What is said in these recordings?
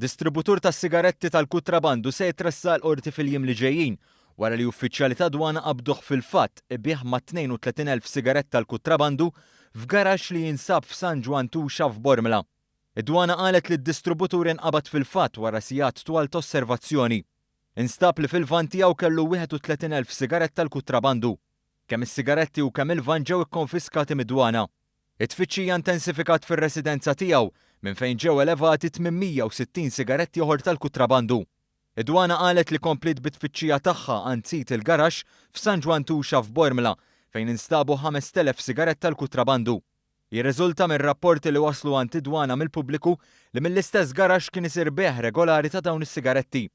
Distributur tas-sigaretti tal-kutrabandu se jitressaq l-Qorti fil-jiem li ġejjin wara li uffiċjali tad-dwana qabduh fil-fatt ibigħ mat-32,000 sigarett tal-kutrabandu f'garaxx li jinsab f'San Ġwann Tuxa f'Bormla. Id-dwana qalet li d-distributur inqabad fil-fatt wara sigħat twal ta' osservazzjoni. Instab li fil-vann tiegħu kellu 31,000 sigarett tal-kutrabandu. Kemm is-sigaretti u kemm il-vann ġew ikkonfiskati mid-dwana. It-tfittxija intensifikat fir-residenza tiegħu, minn fejn ġew elevati 860 sigaretti oħor tal-kutrabandu. Id-Dwana qalet li kompliet bit-tfittxija tagħha għand sid il-garaxx f'San Ġwann Tuxa f'Bormla, fejn instabu 5,000 sigarett tal-kutrabandu. Jirriżulta minn rapporti li waslu għand id-Dwana mill-pubbliku li mill-istess garaxx kien isir bejgħ regolari ta' dawn is-sigaretti.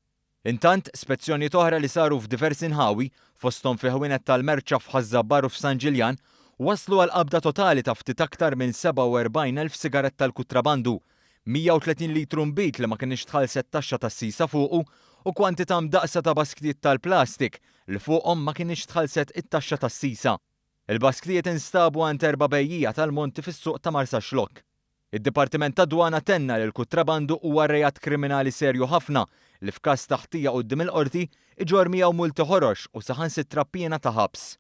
Intant, spezzjonijiet oħra li saru f'diversi nħawi, fosthom fi ħwienet tal-merċa f'Ħaż-Żabbar u f'San Ġiljan, wasslu għal qabda totali ta' ftit aktar minn 47,000 sigarett tal-kutrabandu, 130 litru nbid li ma kinitx tħallset taxxa tas-sisa fuqu u kwantità mdaqqsa ta' basktijiet tal-plastik li fuqhom ma kinitx tħallset it-taxxa tas-sisa. Il-basktijiet instabu għand erba' bejjiegħa tal-monti fis-suq ta' Marsaxlokk. Id-Dipartiment tad-Dwana tenna li l-kutrabandu huwa reat kriminali serju ħafna li f'każ ta' ħtija quddiem il-Qorti iġorr miegħu multi ħorox u saħansitra piena ta' ħabs.